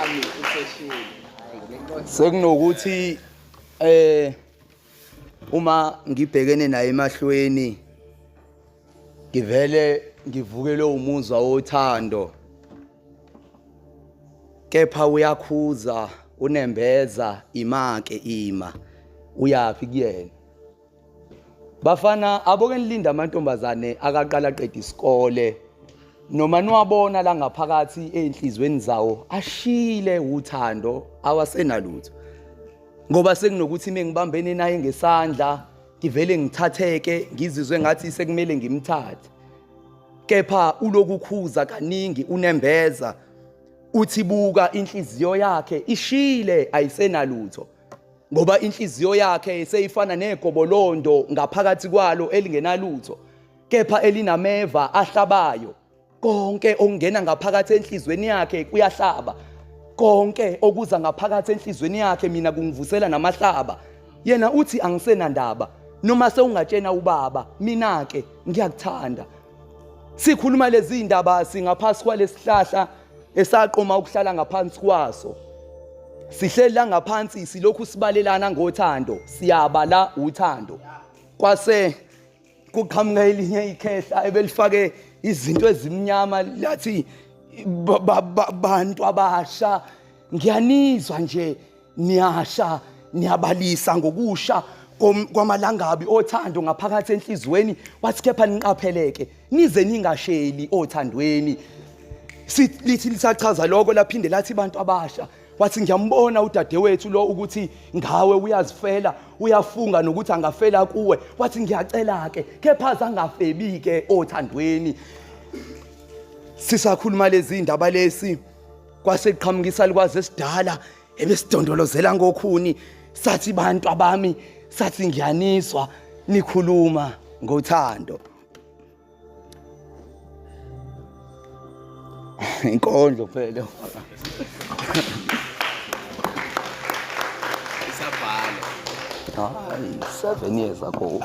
Wami useshile. Sekunokuthi eh uma ngibhekene naye emahlweni ngivele ngivukelwe umuzwa wothando kepha uyakhuza unembeza imake ima uyaphi kuyena Bafana aboke nilinda amantombazane akaqala qeda isikole noma niwabona la ngaphakathi ezinhlizweni zawo ashile uthando awasenalutho ngoba sekunokuthi mengibambene naye ngesandla ngivele ngithatheke ngizizwe ngathi sekumele ngimthathe kepha ulokukhuza kaningi unembeza uthi buka inhliziyo yakhe ishile ayisenalutho ngoba inhliziyo yakhe seyifana negobolondo ngaphakathi kwalo elingenalutho kepha elinameva ahlabayo. Konke okungena ngaphakathi enhlizweni yakhe kuyahlaba, konke okuza ngaphakathi enhlizweni yakhe mina kungivusela namahlaba. Yena uthi angisenandaba noma sewungatshena ubaba, mina ke ngiyakuthanda. Sikhuluma lezi ndaba singaphasi kwalesihlahla esaqoma ukuhlala ngaphansi kwaso. Sihleli la ngaphansi silokhu sibalelana ngothando, siyaba la uthando. Kwase kuqhamuka elinye ikhehla ebelifake izinto ezimnyama lathi bantu abasha ngiyanizwa nje niyasha niyabalisa ngokusha kwamalangabi othando ngaphakathi enhlizweni wathi kepha niqapheleke nize ningasheli othandweni. Lithi lisachaza lokho laphinde lathi abantu abasha wathi ngiyambona udadewethu lo ukuthi ngawe uyazifela uyafunga nokuthi angafela kuwe wathi ngiyacela ke kepha zangafebi ke othandweni. Sisakhuluma lezi ndaba lesi kwase kuqhamuka isalikwazi esidala ebesidondolozela ngokhuni sathi bantu abami sathi ngiyanizwa nikhuluma ngothando. Inkondlo phela. Isabhala. Hayi, 7 years ago.